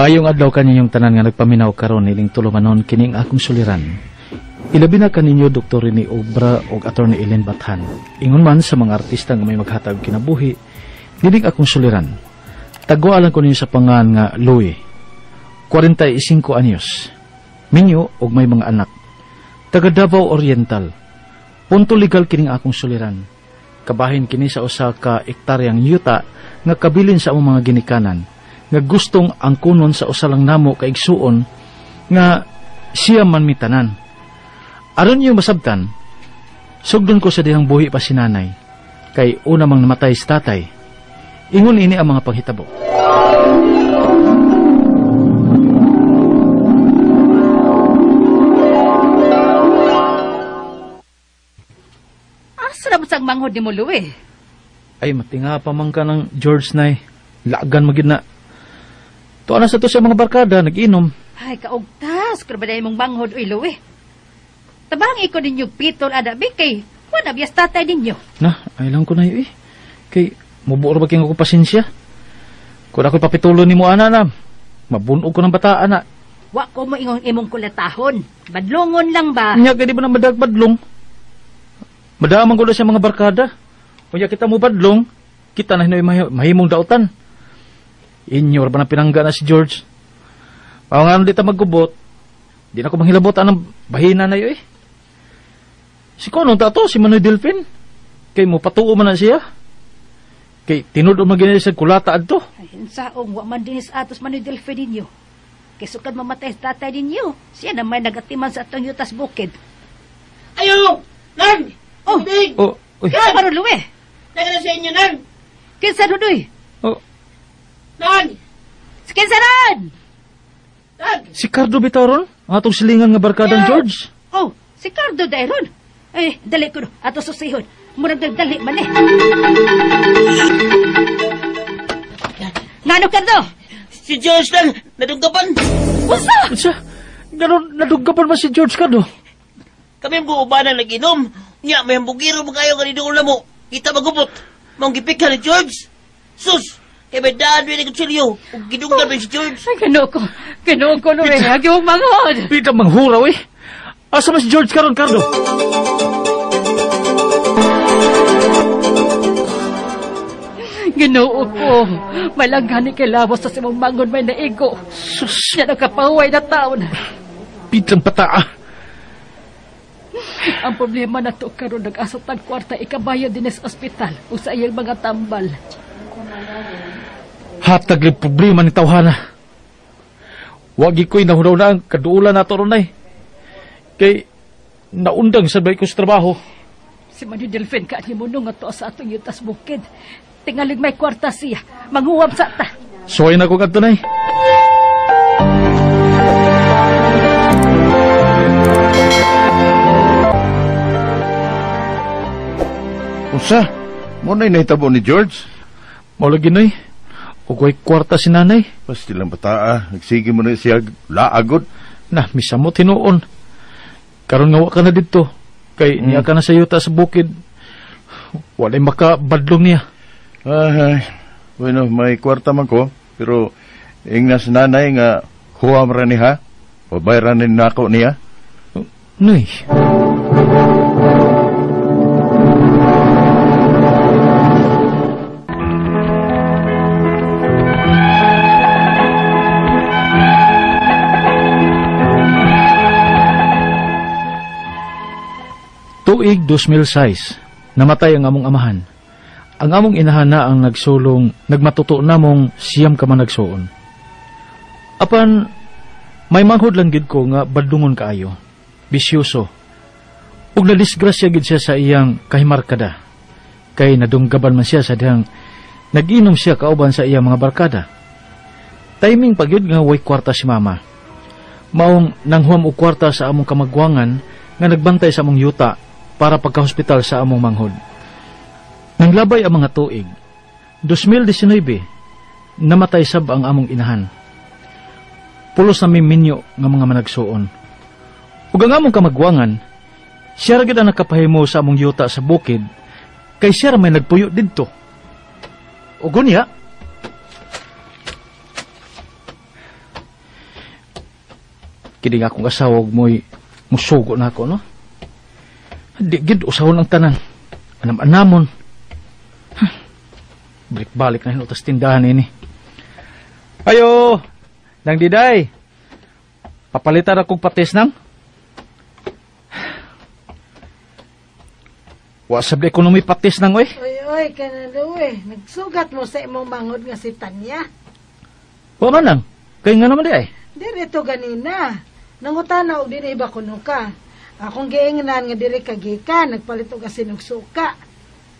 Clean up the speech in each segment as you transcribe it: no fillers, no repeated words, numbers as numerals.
Maayong adlaw kaninyong tanan nga nagpaminaw karon niling tulumanon kining akong suliran. Ilabi na kaninyo Dr. Rene Obra ug Attorney Ellen Bathan. Ingon man sa mga artista nga may maghatag kinabuhi, nining akong suliran. Tagwalan ko ninyo sa pangan nga Louie. 45 anyos. Minyo og may mga anak. Taga Davao Oriental. Punto legal kining akong suliran. Kabahin kini sa usa ka ektaryang yuta nga kabilin sa among mga ginikanan nga gustong angkunon sa usa lang namo ka igsuon nga siya man mitanan. Aron niyo masabtan, sugdon ko sa dihang buhi pa si nanay, kay una mang namatay si tatay. Ingon ini ang mga panghitabo. Asa na mo sang manghod ni mo, Louie? Ay, matinga pa man ka ng George, nay. Laagan magid na. Tuwa na sa to sa mga barkada, nag-inom. Ay, kaugtas. Kung ba na imong manghod, uy, Louie? Tabang iko ninyo pitol, adabi, kay wala biyas tatay ninyo. Na, ay lang ko na yun, eh. Kay, mubuor ba kayong ako pasensya? Kung ako'y papitulo ni mo, ana, na, mabunog ko ng bata, ana. Wa ko mo ingong imong kulatahon. Badlongon lang ba? Nya, kaya di ba na madagbadlong? Madamang ko na siya mga barkada. Kunya kita mo badlong, kita na hinoy mahimong dautan. Inyo ba na pinangga na si George? Pao nga di ta maggubot, di na ko manghilabot anang bahina na yun eh. Si Kono ta to, si Manoy Delphin. Kay mo patuo man na siya. Kay tinud-o man gini sa kulata adto. Ay, saong wa man dinis atos Manoy Delphin ninyo. Kay sukad mamatay sa tatay ninyo, siya na may nagatiman sa atong yutas bukid. Ayo! Nan! Oh! Oh, uy. Kinsa man ron, Luwe? Daga na sa inyo, Nan! Kinsa Dudoy? Oh. Nan! Kinsa ron? Nan! Si Cardo bitaw ron? Ang atong silingan nga barkadang George. Oh, si Cardo dahil ron. Eh, dali ko ato susihon. Murag nagdali man eh. Ngano, Cardo? Si George lang, naduggapan. Unsa? Unsa? Ganon, naduggapan ba si George, Cardo? Kami ang buubanan nag-inom. Nya, may hambugiro mo kayo ganito ulam mo. Kita magupot. Maong gipika ni George. Sus! Kay may daan may kutsilyo. Ug gidunggan ba si George? Ay, ginoo ko. Ginoo ko, Luwe. Hagi mong manghod. Pita manghuraw eh. Asa man si George karon, Cardo? Ginoo ko. Malanghani kay lawas sa simong manghod may naigo. Sus! Siya nagkapahuway na taon. Pitang pataa. Ang problema na to karon nag-asot ang kwarta ikabayad din sa ospital o sa iyang mga tambal. Hatag lang problema ni tawhana. Wagi ko'y nahunaw na ang kaduulan na to ron ay. Kay naundang sabay ko sa trabaho. Si Manu Delphin ka ni mo nung ato sa atong yutas bukid. Tingalig may kwarta siya. Manguwam sa ta. Suway na ko kadto nay. Unsa? Mo na'y nahitabo ni George? Mao lagi noy. Ugoy kwarta si nanay. Pastilang bataa, nagsige mo na siya laagod. Na, misamot hinuon. Karon nga wa ka na didto. Kay niya ka na sa yuta sa bukid. Walay makabadlong niya. Ay, bueno, may kwarta man ko. Pero ingnas nanay nga huwam ra niya. O bayran ni nako niya. Noy. Tuig 2006, namatay ang among amahan. Ang among inahan na ang nagsulong, nagmatuto namong siyam ka man nagsuon. Apan, may manghod lang gid ko nga badlungon kaayo, bisyoso. Ug nadisgrasya gid siya sa iyang kahimarkada. Kay nadunggaban man siya sa dihang nag-inom siya kauban sa iyang mga barkada. Timing pa gyud nga way kwarta si mama. Maong nanghuam og kwarta sa among kamagwangan nga nagbantay sa among yuta para pagka-hospital sa among manghod. Nanglabay ang mga tuig. 2019, namatay sab ang among inahan. Pulos na miminyo nga mga managsuon. Ug ang among kamagwangan, siya ra gid ang nakapahimo sa among yuta sa bukid, kay siya ra may nagpuyo didto. Ug unya, Kini nga akong asawa og mo'y musugo na ako, no? Di gid usahon ang tanan. Anam-anamon. Huh. Balik-balik na hinutas tindahan ini. Ayo, nang diday. Papalitan akong patis nang. Wa sab ekonomi patis nang oy. Oy oy kanalo eh. Nagsugat mo sa imong manghod nga si Tanya. Wa man nang. Kay nga naman di ay. Diri to ganina. Nangutana og dinhi ba kuno ka. Akong giingnan nga diri ka gikan, nagpalit og asin og suka.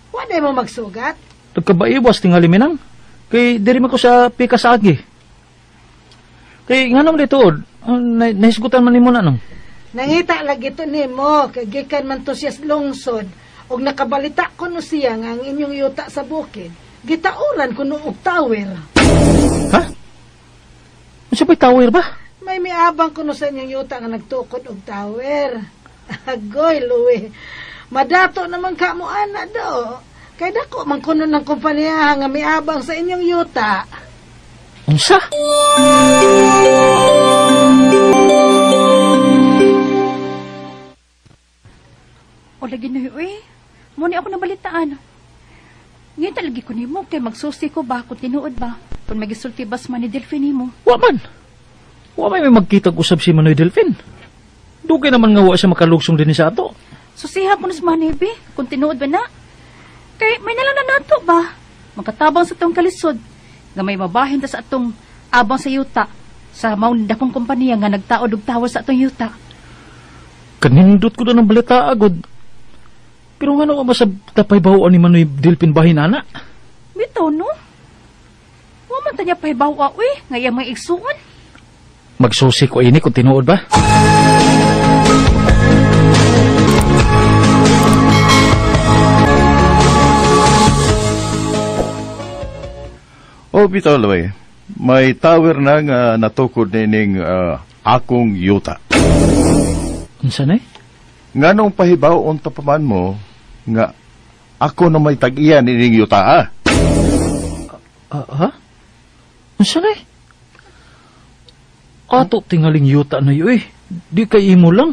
Wa day mo magsugat? Nagkabaiwas tingali minang. Kay diri man ko sa pika sa agi. Kay nga naman dituod, nahisgutan man nimo na nang. Nangita lagi to nimo kay gikan man to siya sa lungsod og nakabalita kuno siya nga ang inyong yuta sa bukid. Gitauran kuno og tower. Ha? Unsa pa'y tower ba? May miabang kuno sa inyong yuta nga nagtukod og tower. Agoy, Louie. Madato naman ka mo, ana, do. Kay dako man kuno ng kompanya nga miabang sa inyong yuta. Unsa? O lagi na, uy. Muna ako nabalitaan. Ngayon talagi ko nimo kay magsusi ko ba kung tinuod ba? Kung magisulti bas man ni Delphine nimo. Wa man. Wa may magkitag usab si Manoy Delphine. Dugay naman nga wa siya makalugsong din sa ato. Susiha ko na sa Manebe, kung tinuod ba na. Kay may nalang na nato ba? Makatabang sa atong kalisod, nga may mabahin ta sa atong abang sa yuta, sa maong dakong kompanya nga nagtaod og tawar sa atong yuta. Kanindot ko doon ang balita agod. Pero nga naman sa tapay bawaan ni Manoy Delphine bahin, ana? Bitaw, no? Wa man ta niya pahibawa, uy, nga iyang mga igsuon. Magsusi ko ini kung tinuod ba? O, bitaw, Loy. May tower na nga natukod nining akong yuta. Unsa na eh? Nga nung pahibaw unta pa man mo, nga ako na may tag-iya nining yuta, ah. Ha? Unsa na eh? Ato tingaling yuta na yun eh. Di kay imo lang.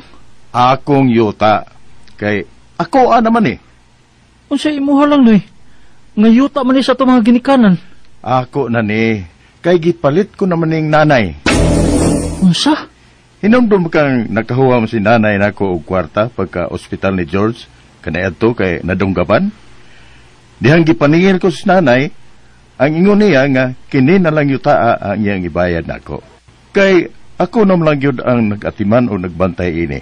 Akong yuta. Kay ako naman eh. Unsa imuha lang noy? Nga yuta man ni sa ato mga ginikanan. Ako na ni. Kay gipalit ko naman ning nanay. Unsa? Hinumdum kang nakahuam si nanay nako og kwarta pagka ospital ni George kaniadto kay nadunggaban. Dihang gipaningil ko si nanay, ang ingon niya nga kini na lang yuta ang iyang ibayad nako. Kay ako nam lang yun ang nag-atiman o nagbantay ini.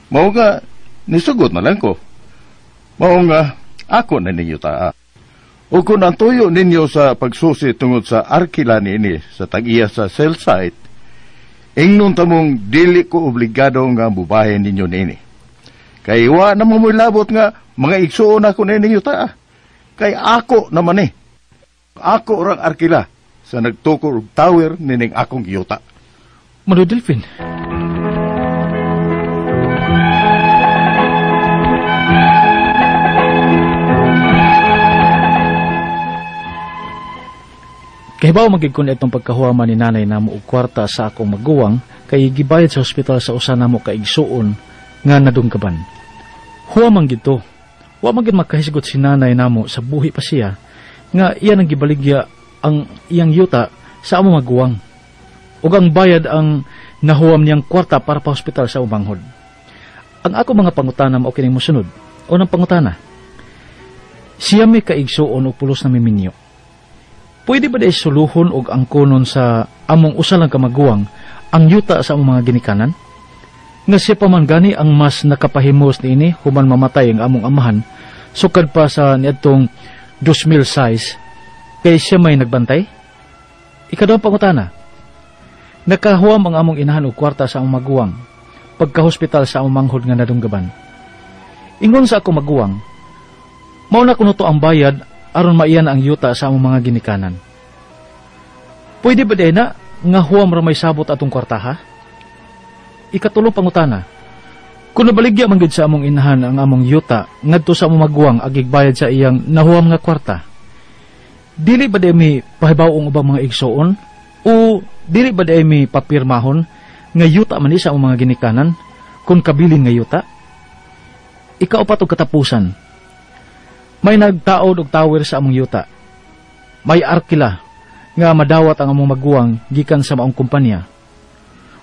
Mao nga nisugot na lang ko. Mao nga ako na ninyo taa. O kung ang tuyo ninyo sa pagsusi tungod sa arkila niini sa tag-iya sa cell site, ingnon tamong dili ko obligado nga mubahin ninyo niini. Kay wa na mo labot nga mga igsuon ako ninyo taa. Kay ako naman eh. Ako rang arkila sa nagtukor og tower nining akong yuta. Manoy Delphine. Kahibaw magig kun itong pagkahuama ni nanay namo og kwarta sa akong maguwang kay gibayad sa ospital sa usa namo ka igsuon nga nadungkaban. Huwa man gid to. Wa man gid makahisgot si nanay namo sa buhi pa siya nga iya nang gibaligya ang iyang yuta sa among maguwang. Ug ang bayad ang nahuwam niyang kwarta para pa ospital sa umanghod. Ang ako mga pangutana mao kining mosunod. Unang pangutana. Siya may kaigsuon og pulos na miminyo. Pwede ba dahil suluhon og angkonon sa among usa lang ka maguwang ang yuta sa among mga ginikanan? Nga siya pa man gani ang mas nakapahimos niini human mamatay ang among amahan sukad pa sa niadtong 2006 kay siya may nagbantay? Ikaduhang pangutana. Nakahuam ang among inahan og kwarta sa among maguwang pagkahospital sa among manghod nga nadunggaban. Ingon sa akong maguwang, mao na kuno to ang bayad aron maiyan ang yuta sa among mga ginikanan. Pwede ba din na nga huwam ra may sabot atong kwarta ha? Ikatulong pangutana. Kung nabaligya man gid sa among inahan ang among yuta ngadto sa among maguwang agig bayad sa iyang nahuwam nga kwarta, dili ba di mi pahibaw-ong ubang mga igsoon o dili ba di mi papirmahon Nga yuta man ni sa among mga ginikanan, kung kabilin nga yuta? Ikaupat og katapusan, may nagtaod og tower sa among yuta. May arkila nga madawat ang among maguwang gikan sa maong kumpanya.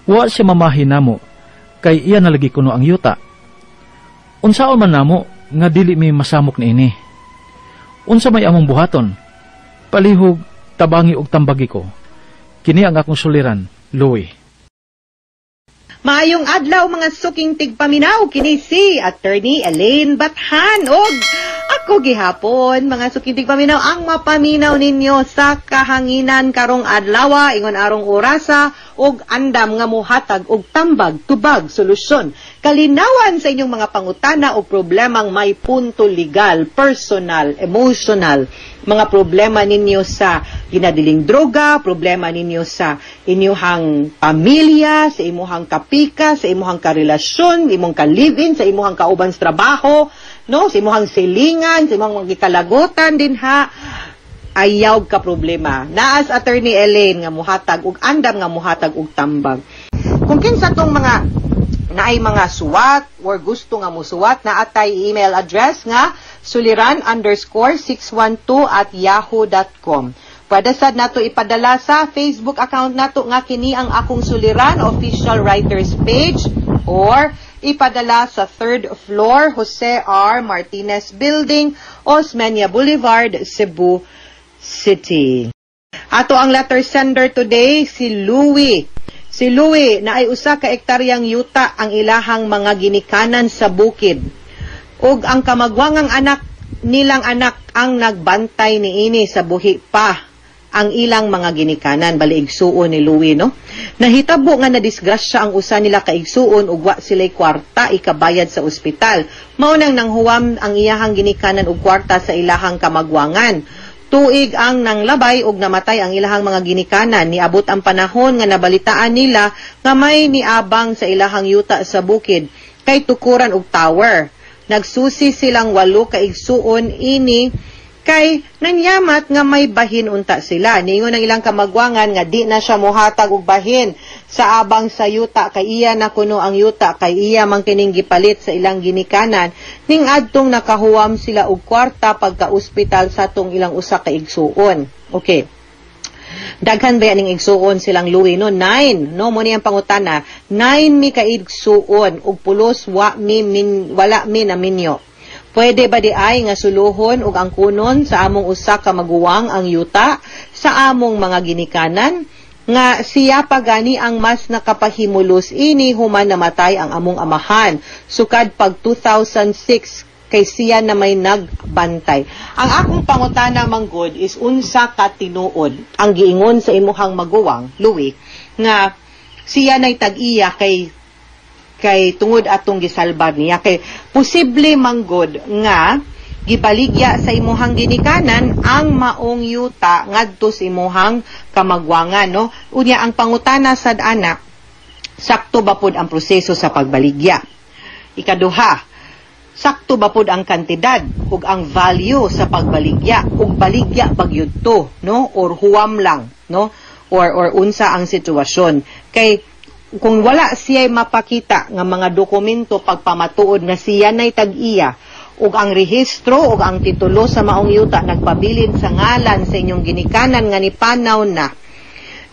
Wa siya mamahin namo kay iya nalagi kuno ang yuta. Unsaon man namo nga dili mi masamok niini? Unsa may among buhaton? Palihog tabangi og tambagi ko. Kini ang akong suliran, Louie. Maayong adlaw, mga suking tigpaminaw, kini si Attorney Elaine Bathan og ako gihapon, mga suking tigpaminaw, ang mapaminaw ninyo sa kahanginan karong adlaw, ingon arong orasa, og andam nga muhatag og tambag, tubag, solusyon, kalinawan sa inyong mga pangutana o problemang may punto legal, personal, emotional, mga problema ninyo sa ginadiling droga, problema ninyo sa inyuhang pamilya, sa imuhang kapika, sa imuhang karelasyon, imong ka-live-in, sa imuhang kauban sa trabaho, no, sa imuhang silingan, sa imuhang mga kalagutan din ha, ayaw ka problema. Naas Attorney Elaine nga muhatag og andam nga muhatag og tambag. Kung kinsa tong mga naay mga suwat or gusto nga musuwat, na atay email address nga suliran_612@yahoo.com. Pwede sad nato ipadala sa Facebook account nato nga kini ang akong suliran official writers page or ipadala sa third floor, Jose R. Martinez Building, Osmeña Boulevard, Cebu City. Ato ang letter sender today si Louie. Si Louie na ay usa ka ektaryang yuta ang ilahang mga ginikanan sa bukid. Ug ang kamagwangang anak nilang anak ang nagbantay niini sa buhi pa ang ilang mga ginikanan, bali igsuon ni Louie, no? Nahitabo nga nadisgrasya ang usa nila ka igsuon ug wa sila'y kwarta ikabayad sa ospital. Mao nang nanghuwam ang iyahang ginikanan og kwarta sa ilahang kamagwangan. Tuig ang nanglabay ug namatay ang ilahang mga ginikanan. Niabot ang panahon nga nabalitaan nila nga may niabang sa ilahang yuta sa bukid kay tukuran og tower. Nagsusi silang walo ka igsuon ini kay nanyamat nga may bahin unta sila. Niingon ang ilang kamagwangan nga di na siya mohatag og bahin sa abang sa yuta kay iya na kuno ang yuta kay iya man kining gipalit sa ilang ginikanan ning adtong nakahuwam sila og kwarta pagka-ospital sa tong ilang usa ka igsuon. Okay. Daghan ba ning igsuon silang Louie, no? 9, no? Mo ni ang pangutana. 9 mi ka igsuon ug pulos wa mi min, wala mi na minyo. Pwede ba di ay nga suluhon ug angkunon sa among usa ka maguwang ang yuta sa among mga ginikanan nga siya pa gani ang mas nakapahimulos ini human namatay ang among amahan sukad pag 2006 kay siya na may nagbantay? Ang akong pangutana manggod is unsa ka tinuod ang giingon sa imuhang maguwang, Louie, nga siya nay tag-iya kay tungod atong gisalbar niya? Kay posible manggod nga gibaligya sa imuhang ginikanan ang maong yuta ngadto sa imuhang kamagwangan, no? Unya ang pangutana sad ana, sakto ba pod ang proseso sa pagbaligya? Ikaduha, sakto ba pod ang kantidad ug ang value sa pagbaligya, ug baligya ba gyud to, no, or huwam lang, no, or unsa ang sitwasyon? Kay kung wala siya mapakita nga mga dokumento pagpamatuod nga siya nay tag-iya ug ang rehistro ug ang titulo sa maong yuta nagpabilin sa ngalan sa inyong ginikanan nga nipanaw na,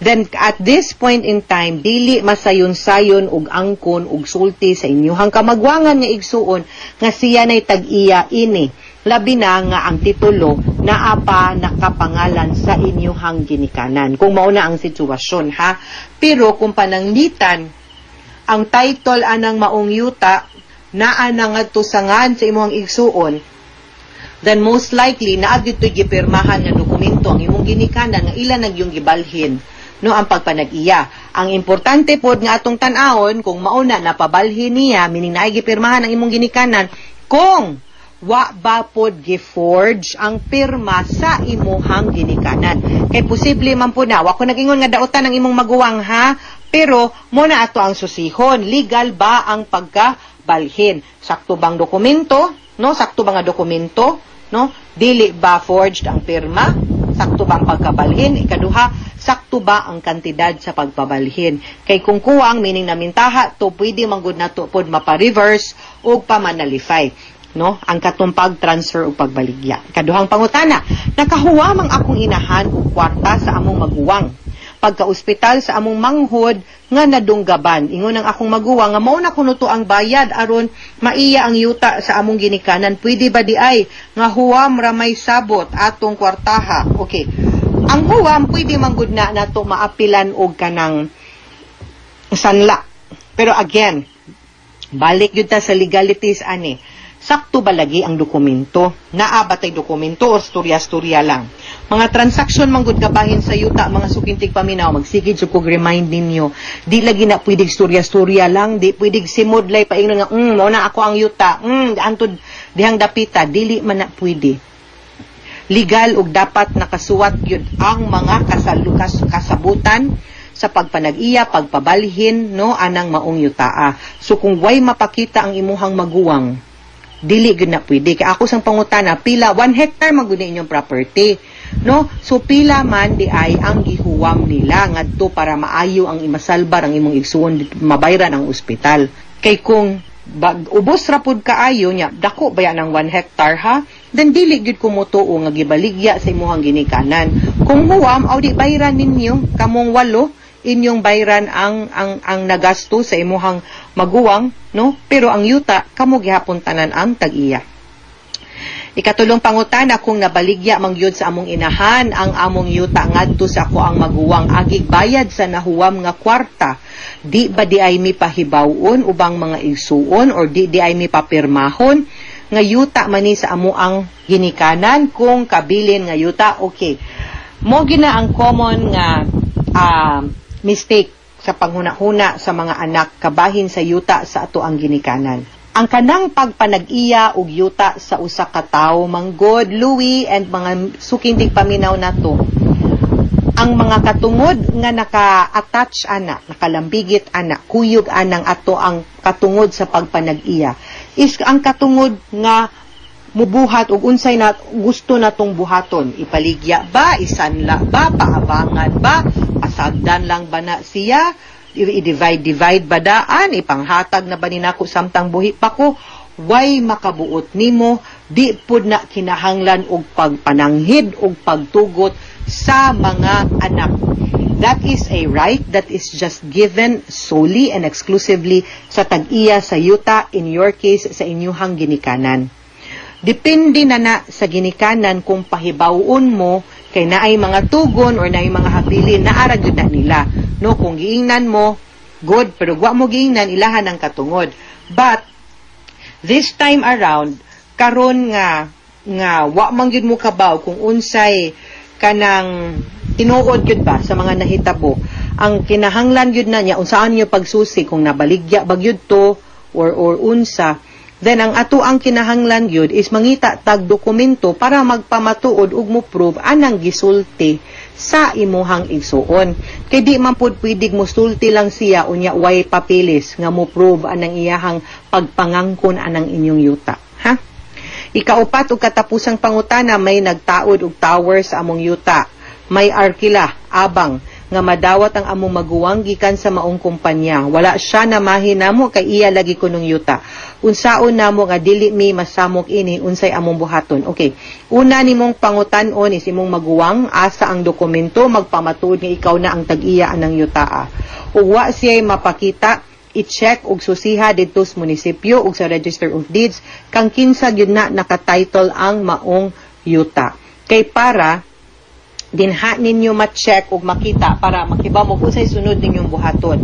then at this point in time dili masayon-sayon ug angkon ug sulti sa inyuhang kamagwangan nga igsuon nga siya nay tag-iya ini, labi na nga ang titulo naa pa nakapangalan sa inyuhang ginikanan, kung mao na ang sitwasyon ha. Pero kung pananglitan ang title anang maong yuta naa na ngadto sa ngan sa imong igsuon, then most likely naa dito'y gipirmahan nga dokumento ang imong ginikanan nga ila nagyong gibalhin, no, ang pagpanag-iya. Ang importante pod nga atong tan-awon, kung mao na napabalhin niya, meaning naay gipirmahan ang imong ginikanan, kung wa ba pod gi-forge ang pirma sa imuhang ginikanan. Kay posible man po na, wa ko nag-ingon nga dautan ang imong maguwang ha, pero mo na ato ang susihon, legal ba ang pagkabalhin? Sakto bang dokumento? No, sakto ba nga dokumento? No? Dili ba forged ang pirma? Sakto ba ang pagkabalhin? Ikaduha, sakto ba ang kantidad sa pagpabalhin? Kay kung kuwang, meaning namintaha to, pwede manggod nato pod mapa-reverse o pa-manullify, no, ang katong pag-transfer o pagbaligya. Kaduhang pangutana, nakahuwam ang akong inahan og kwarta sa among maguwang pagka-ospital sa among manghod nga nadunggaban. Ingon ang akong maguwang nga mao na kuno to ang bayad aron maiya ang yuta sa among ginikanan. Pwede ba di ay nga huwam ra may sabot atong kwartaha? Okay. Ang huwam, pwede man gud na nato maapilan og kanang sanla. Pero again, balik yun ta sa legalities ani. Sakto ba lagi ang dokumento? Naa ba tay dokumento or storya-storya lang? Mga transaction man gud kabahin sa yuta, mga suking tigpaminaw, magsige jud kog remind ninyo. Di lagi na pwedeng storya-storya lang, di pwedeng simudlay paingnon nga, mao na ako ang yuta, antod dihang dapita, dili man na pwede. Legal ug dapat nakasuwat gyud ang mga kasabutan sa pagpanag-iya, pagpabalhin, no, anang maong yutaa. So kung way mapakita ang imuhang maguwang, dili gyud na pwede. Kay ako sang pangutana, pila 1 hectare man gud inyong property, no? So pila man di ay ang gihuwam nila ngadto para maayo ang imasalbar ang imong igsuon, mabayran ang ospital? Kay kung bag, ubos ra pud kaayo nya, dako baya ng 1 hectare ha, then dili gyud ko motuo nga gibaligya sa imuhang ginikanan. Kung huwam, aw di bayran ninyo kamong walo, inyong bayran ang nagasto sa imuhang maguwang, no? Pero ang yuta, kamo gihapon tanan ang tag-iya. Ikatulong pangutana, kung nabaligya man gyud sa among inahan ang among yuta ngadto sa ako ang maguwang agig bayad sa nahuwam nga kwarta, di ba di ay mi pahibawon ubang mga igsuon or di di ay mi papirmahon nga yuta man ni sa amo ang ginikanan kung kabilin nga yuta? Okay. Mo gina ang common nga mistake sa panghuna-huna sa mga anak kabahin sa yuta sa ato ang ginikanan. Ang kanang pagpanag-iya og yuta sa usa ka tawo manggod, Louie and mga suking tigpaminaw nato, ang mga katungod nga naka-attach ana, nakalambigit ana, kuyog anang ato ang katungod sa pagpanag-iya is ang katungod nga mubuhat og unsay na gusto natong buhaton. Ipaligya ba, isanla ba, paabangan ba, pasagdan lang ba na siya, i-divide divide ba daan, ipanghatag na ba ni nako samtang buhi pa ko? Way makabuot nimo, di pud na kinahanglan og pagpananghid og pagtugot sa mga anak. That is a right that is just given solely and exclusively sa tag-iya sa yuta, in your case, sa inyuhang ginikanan. Depende na na sa ginikanan kung pahibawon mo kay naay mga tugon or naay mga habilin, naara gyud na nila, no? Kung giingnan mo, good, pero wa mo giingnan, ilahan ang katungod. But this time around, karon nga nga wa man gyud mo kabaw kung unsay kanang tinuod gyud ba sa mga nahitabo, ang kinahanglan gyud na niya unsaan niyo pagsusi kung nabaligya ba gyud to or unsa. Then ang ato ang kinahanglan gyud is mangita tag dokumento para magpamatuod ug mo prove anang gisulti sa imuhang igsuon. Kay di man pud pwedeng mosulti lang siya unya way papeles nga mo prove anang iyahang pagpangangkon anang inyong yuta. Ha? Ikaupat ug katapusang pangutana, may nagtaod og tower sa among yuta. May arkila, abang, nga madawat ang among maguwang gikan sa maong kumpanya. Wala siya na mahinamo kay iya lagi kunong yuta. Unsaon namo nga dili mi masamok ini? Unsay among buhaton? Okay. Una nimong pangutan-on is imong maguwang, asa ang dokumento magpamatuod nga ikaw na ang tag-iya anang yutaa. Ug wa siya mapakita, i-check og susiha didto sa munisipyo ug sa Register of Deeds kang kinsa gyud na naka-title ang maong yuta. Kay para dinha ninyo ma-check ug makita para makibaw mo kung unsay sunod ninyong buhaton.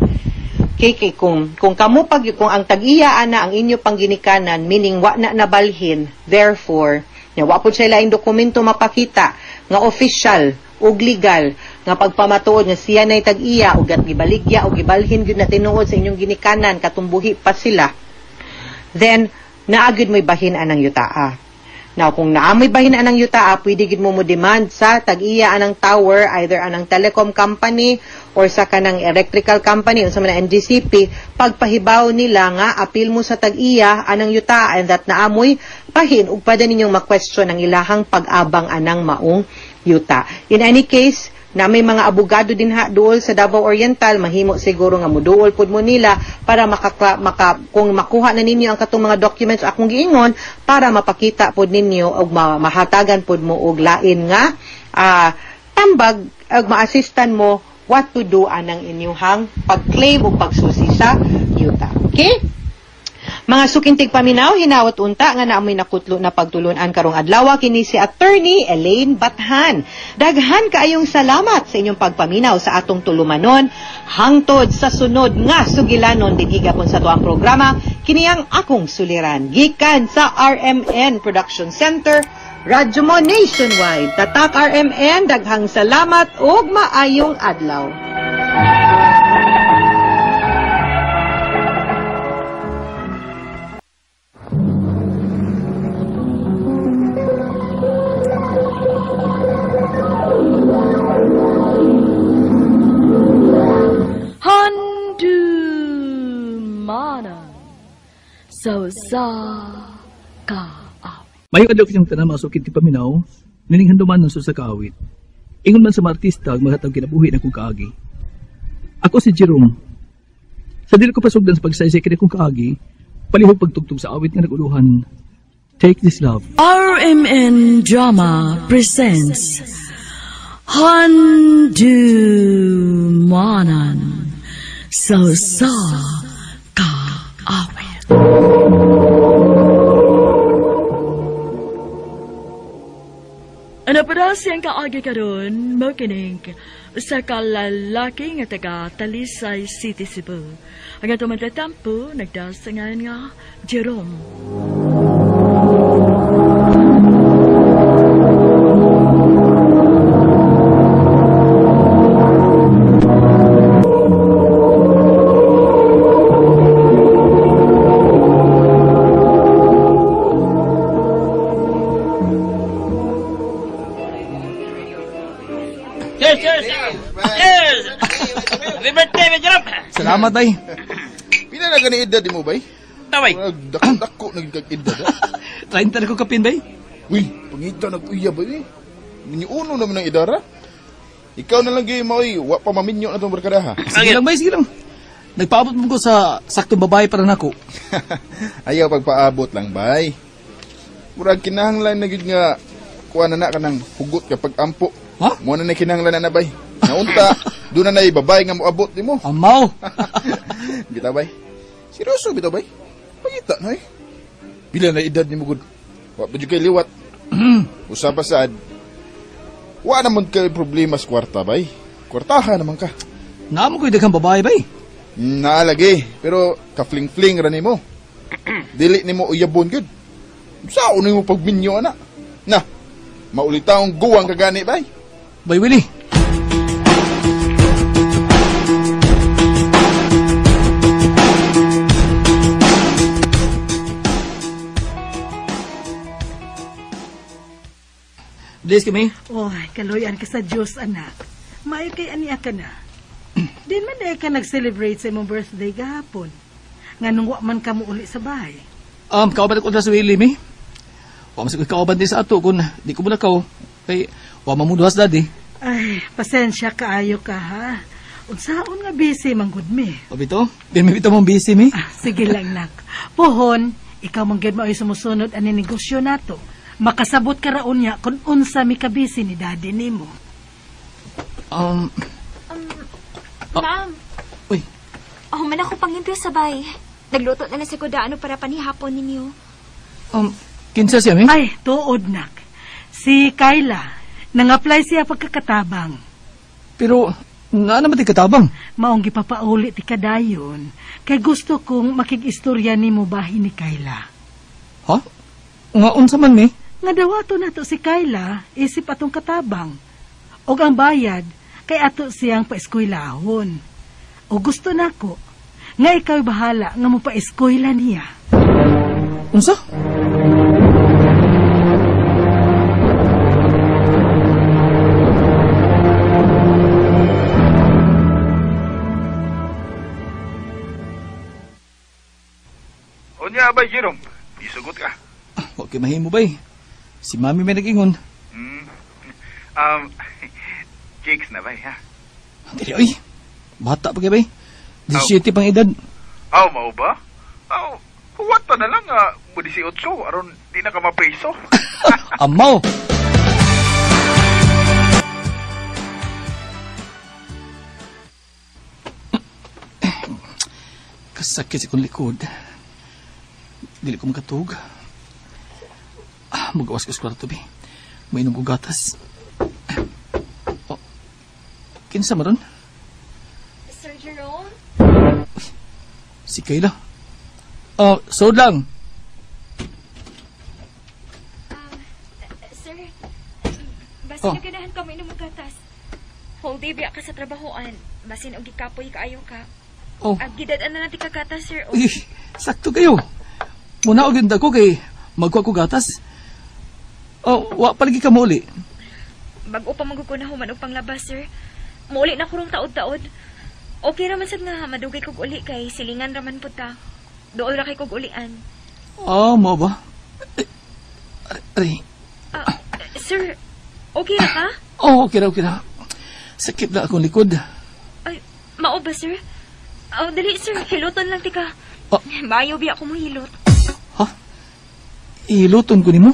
Kay kung kamo pag kung ang tag-iya ana ang inyo pangginikanan, meaning wa na nabalhin, therefore nya wa pud siya laing dokumento mapakita nga official ug legal nga pagpamatuod nga siya nay tag-iya ug at gibaligya ug gibalhin gyud na tinuod sa inyong ginikanan katumbuhi pa sila, then naa gyud mo'y bahin anang yutaa. Now, kung naa mo'y bahin anang yutaa, pwede gyud mo mo demand sa tag-iya anang tower, either anang telecom company or sa kanang electrical company, unsa man ang NGCP, pagpahibaw nila nga apil mo sa tag-iya anang yutaa and that naamoy bahin ug pwede ninyong ma-question ang ilahang pag-abang anang maong yuta. In any case, na may mga abogado din ha duol sa Davao Oriental, mahimo siguro nga muduol pud mo nila para kung makuha na ninyo ang katong mga documents akong giingon para mapakita pud ninyo og mahatagan pud mo og lain nga tambag og maasistan mo what to do anang inyuhang pag-claim o pagsusi sa yuta. Okay? Mga sukintig paminaw, hinawat unta nga naamoy nakutlo na pagtulunan karong adlaw kini si Attorney Elaine Bathan. Daghan kaayong salamat sa inyong pagpaminaw sa atong tulumanon hangtod sa sunod nga sugilanon dinhi gapon sa tuang programa kini ang Akong Suliran gikan sa RMN Production Center, Radyo Mo Nationwide. Tatak RMN, daghang salamat ug maayong adlaw. So sa ka awit. Mayong adlaw kinyong tanan mga sukit ti paminaw, nining handuman ng sa kaawit. Ingon man sa mga artista ug mga kinabuhi na kong kaagi. Ako si Jerome. Sa dili ko pasugdan sa pagsaysay kini kong kaagi, palihog pagtugtog sa awit nga naguluhan. Take This Love. RMN Drama presents Handumanan So sa ka awit. Ano pa daw siyang kaagi karon, mokining sa kalalaki nga taga Talisay City, Cebu. Ang atong magtatampo, nagdasangan nga Jerome. Cheers! Happy birthday, Jerome! Salamat, bay. Pila na gani edad mo, bay? Taway. Dako-dako na kag edad. 30 na ko kapin, bay. Uy, pangita nag-uya, bay. Niuno naman ang idara. Ikaw na lang gyud maoy, wa pa maminyo na tong barkada ha. Sige lang, bay, sige lang. Nagpaabot mo ko sa saktong babae para nako. Ayaw pagpaabot lang, bay. Murag kinahanglan na gyud nga kuha na na kanang hugot ka pag-ampo. Ha? Mo na na kinahanglan na na, bay. Naunta, doon na na babae nga moabot nimo. Amaw. Bitaw, bay. Seryoso bitaw, bay. Pangita na eh. Pila na edad nimo gud. Wa pa jud kay liwat. Usa pa sad. Wa naman kay problema sa kwarta, bay. Kwartaha naman ka. Naamo ko'y daghang babae, bay. Naalagi, pero ka-fling-fling ra nimo. Dili nimo uyabon gud. Saon nimo pagminyo ana? Na, maulitaong guwang kagani, bay. Bay Willie. Bless kami. Oy, kaluyan ka sa Diyos, anak. Maayo kay aniya ka na. Din man dahil ka nag-celebrate sa imong birthday gahapon. Nga nung wa man ka mo uli sa bahay. Kauban ko na sa Willie, mi. Wa man sa kauban din sa ato kung di ko mulakaw. Kay wa man mo duhas daddy. Ay, pasensya kaayo ka ha. Unsaon nga busy man gud mi. O bito, di mi bito mong busy mi. Ah, sige lang nak. Pohon, ikaw man gyud mao'y sumusunod ani negosyo nato. Makasabot ka raon niya kung unsa mi kabisi ni daddy nimo. Ma'am. Uy. Oh, man ako pangimpyo sabay. Nagluto na lang sa kudaano para panihapon ninyo. Kinsa siya mi? Ay, tuod nak. Si Kyla, nang-apply siya pagkakatabang. Pero naa naman ti katabang. Maong gipapauli ti kadayon kay gusto kong makig-istorya nimo bahin ni Kyla. Ha? Nga unsa man mi? Nga dawato nato si Kyla isip atong katabang. Og ang bayad kay ato siyang paeskwelahon. O gusto nako nga ikaw bahala nga mo paeskwela niya. Unsa? Unya bay Jerome, isugot ka. Wa kay mahimo bay. Si Mami may nag-ingon. Chicks na bay, ha? Dili, oy. Bata pa kay bay. 17 pang edad. Aw, mao ba? Aw, huwat pa na lang, mo 18, aron di na ka mapriso. Amaw! Kasakit sa kong likod. Dili ko makatug. Magawas ko sa kwarto, bi. Mainom ko gatas. Oh, kinsa maron? Sir Jerome? Si Kayla. Oh, sod lang. Sir, basin Oh. naganahan ka mainom og gatas. Whole day biya ka sa trabahoan. Basin og gikapoy kaayo ka. Oh. Gidad-an na natin kagatas, sir. Oh. Uy, sakto kayo. Muna og ganda ko kay magkuha ko gatas. Oh, wa palagi ka muli. Bag-o pa man gud ko na human og panglabas, sir. Muuli na ko rong taod-taod. Okay ra man sad nga madugay kog uli kay silingan ra man pud ta. Dool ra kay kog ulian. Ah, mo ba? Aray. Sir, okay ra ka? Oh, okay ra, okay ra. Sakit na akong likod. Ay, mao ba, sir? Oh, dali, sir. Hiluton lang tika. Oh. Maayo biya ko mohilot. Ha? Ihiluton ko nimo?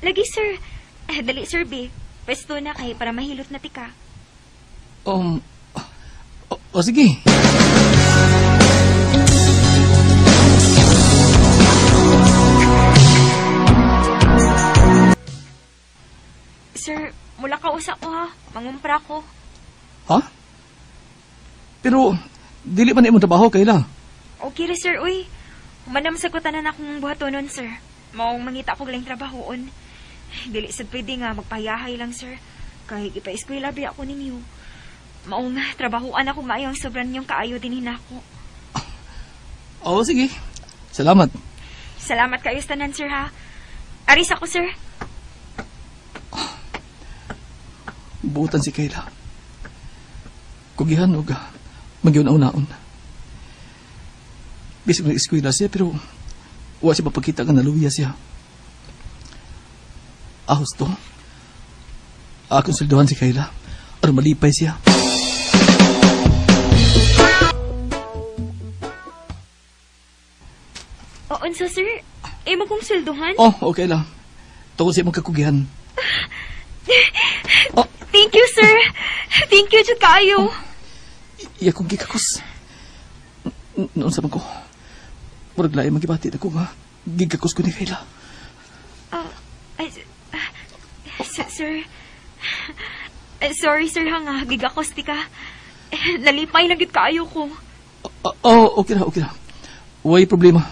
Lagi, sir. Dali, sir, B. Pwesto na kay para mahilot na tika. O sige. Sir, mula ka usa ko ha. Mangumpra ko. Ha? Pero, dili man imong trabaho, Kayla. Okay ra, sir, uy. Humanam sa kutanan akong buhatonon, sir. Maong mangita ko galing trabahoon. Dili sad pwede nga magpayahay lang, sir. Kay ipa-eskwela biya ako ninyo. Maong trabahoan ako maayo ang sobran niyong kaayo din hinako. Oo, sige. Salamat. Salamat kayo sa tanan, sir, ha. Aris ako, sir. Buutan si Kayla. Kugihan og magyunaw-naon. Bisag nag-eskwela siya, pero wa siya mapakita nga naluya siya. Ahos to. Akong sweldohan si Kayla. Aron malipay siya. O, unsa, sir? Imo kong sweldohan? Oh, okay lang. Tungkol sa imong kakugihan. Oh. Thank you, sir. Thank you, jud kaayo. Oh. Iya kong gikakos. Noon sa man ko. Murag lain magibati na ko nga. Gikakos ko ni Kayla. Sir. Sorry, sir, ha nga. Gigakos ti ka. Nalipay lang gid kaayo ko. Oh, okay na, okay na. Way problema.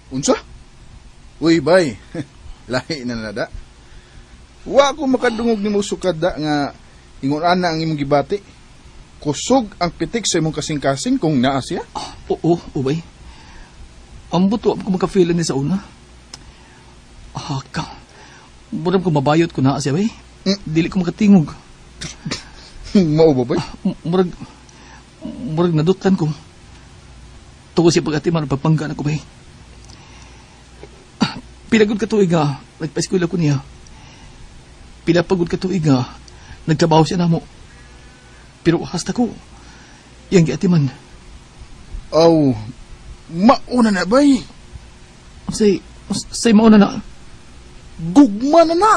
Unsa? Uy, bay. Lahi na nada. Wa ko makadungog nimo sukad da nga ingon ana ang imong gibati. Kusog ang pitik sa imong kasing-kasing kung naa siya. Oo, oo, bay. Ambot wa ko makafeel ni sa una. Ah, ka. Murag ko mabayot ko naa siya, bay. Dili ko makatingog. Mao ba, bay? Murag nadutlan ko. Tugo siya pag-atiman, pagpangga na ko, bay. Pila gud ka tuig nga nagpa-eskwela ko niya. Pila pa gud ka tuig nga nagtrabaho siya namo. Pero hasta ko iyang giatiman. Aw, mauna na bay. Say mauna na. Gugma na na.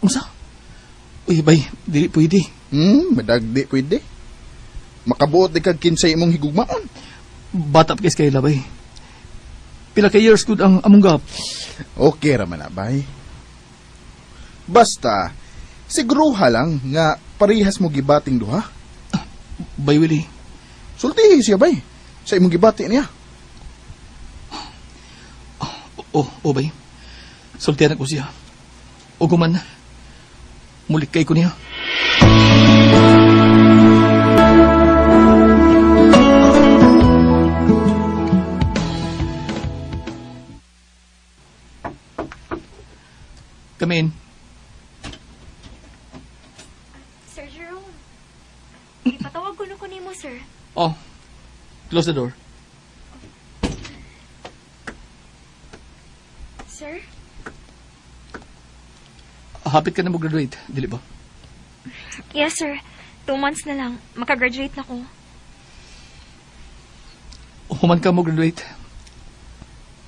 Unsa? Uy, bay, dili pwede. Madagdi pwede. Makabuot di kag kinsay imong higugmaon. Bata pa kay Kayla, bay. Pila ka years good ang among gap. Okay ra man na, bay. Basta, siguruha lang nga parehas mo gibating duha. Bay, Willie. Sultihi siya, bay. Sa imong gibati niya. Oh, oh, bay. Sultihan ako siya. O guman, Mulikay ko niya. Come in. Sir Jerome, ipatawag ko na ko nimo, sir. Oh, close the door. Sir? Hapit ka na mo-graduate, dili ba? Yes, sir. 2 months na lang. Makagraduate na ko. Human ka mo-graduate,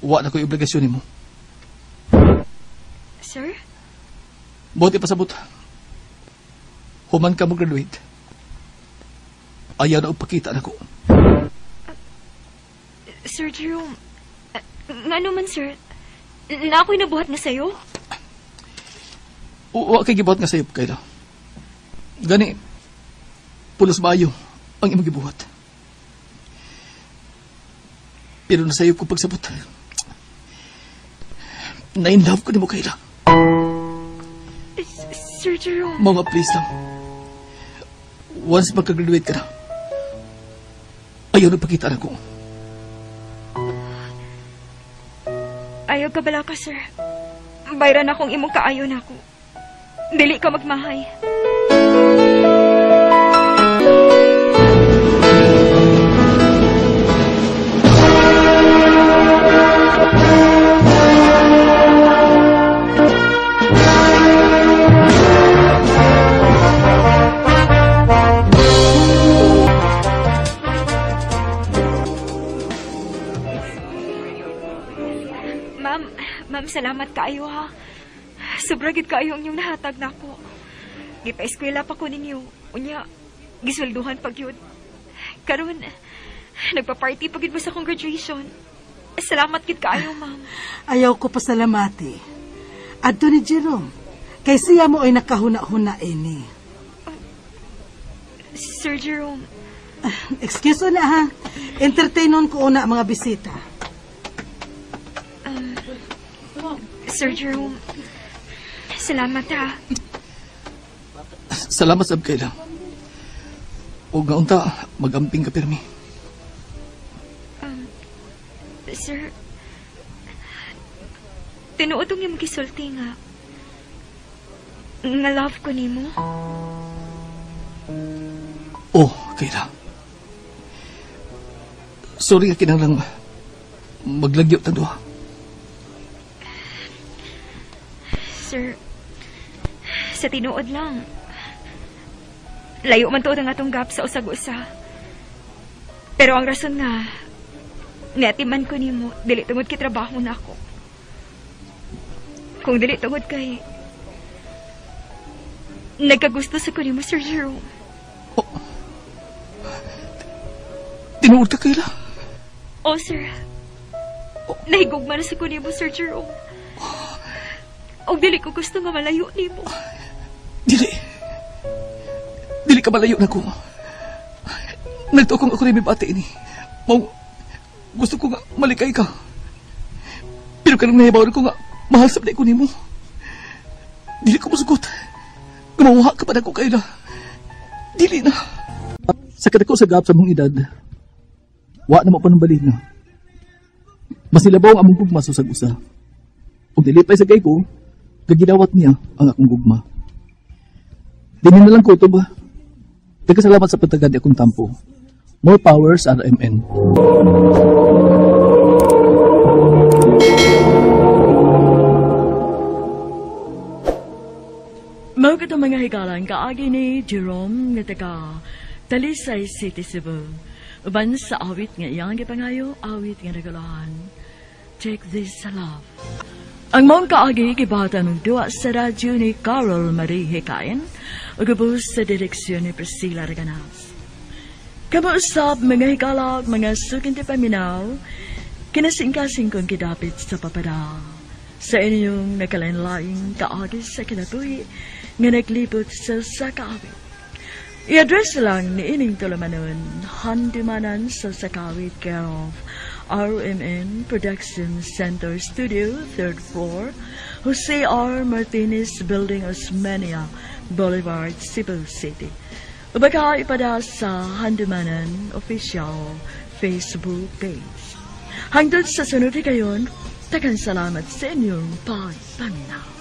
wa na ko'y obligasyon nimo. Sir? Buot ipasabot. Human ka mo-graduate, ayaw na upakita na ko. Sir Jerome, ngano man, sir? Na ako'y nabuhat na sa'yo? Wa kay gibuhat nga sayop, Kayla. Gani, pulos maayo ang imong gibuhat. Pero nasayop ko pagsabot. Na-in love ko nimo, Kayla. Sir Jerome. Mga please lang. Once magka-graduate ka na, ayaw na pakita na ko. Ayaw ka bala ka, sir. Bayran akong imong kaayo na ako. Dili ka magmahay. Ma'am, salamat kaayo ha. Sobra gid kaayo ang inyong nahatag nako. Gipa-eskwela pa ko ninyo. Unya, giswelduhan pa gyud. Karon, nagpa-party pa gyud mo sa akong graduation. Salamat gid kaayo, ma'am. Ayaw ko pasalamati. Adto ni Jerome, kay siya mo ay nakahuna-huna ini. Sir Jerome. Excuse na ha. Entertainon ko una mga bisita. Sir Jerome, salamat ha. Salamat sab Kayla. O nga unta, magamping ka pirmi. Sir, tinuod ang iyong gisulti nga nga love ko nimo. Oh, Kayla. Sorry ka kinahanglang maglagyo ta duha. Sir, sa tinuod lang, layo man tuod ang atong gap sa usag-usa. Pero ang rason nga, niatiman ko nimo, dili tungod kay trabaho na ako. Kung dili tungod kay nagkagusto sa ko nimo, Sir Jerome. Oh. Tinuod ka, Kayla? Oh, sir. Oh. Nahigugma na sa ko nimo, Sir Jerome. O dili ko gusto nga malayo nimo. Dili. Dili ka malayo na ko. Nagtukong ako rin may bati ini. Mau, gusto ko nga malikay ka. Pero kanang nahibaw ko nga, mahal sa ko nimo. Dili ko musugot. Gumawa ka pa na ko, Kayla. Dili na. Sa kadako sa gap sa mong edad, wa na mo pa ng balik na. Mas nilabaw ang among gugma sa usag-usa. Kung dili pa isagay ko, gaginawat niya ang akong gugma. Dini na lang ko ito ba? Nagkasalamat sa pagtagad akong tampo. More powers, RMN. Mao kato mga higalan kaagi ni Jerome nga taga Talisay City, Cebu. Uban sa awit nga iyang gipangayo, awit nga nagulahan. Take This Love. Ang maong kaagi gibata ng duwa sa radyo ni Carol Marie Hikain ug ubos sa direksyon ni Priscilla Reganas. Kamuusap mga higalag, mga suking ti paminaw, kinasingkasing kong gidapit sa papada. Sa inyong nakalain-laing kaagi sa kinabuhi nga naglibot sa sakaawit. I-address lang ni ining tulumanon, handumanan sa Sakawit, care of RMN Production Center Studio, 3rd floor, Jose R. Martinez Building, Osmeña, Boulevard, Cebu City. Ubaka ipada sa Handumanan Official Facebook page. Hangtod sa sunod higayon, daghang salamat sa inyong pagpaminaw.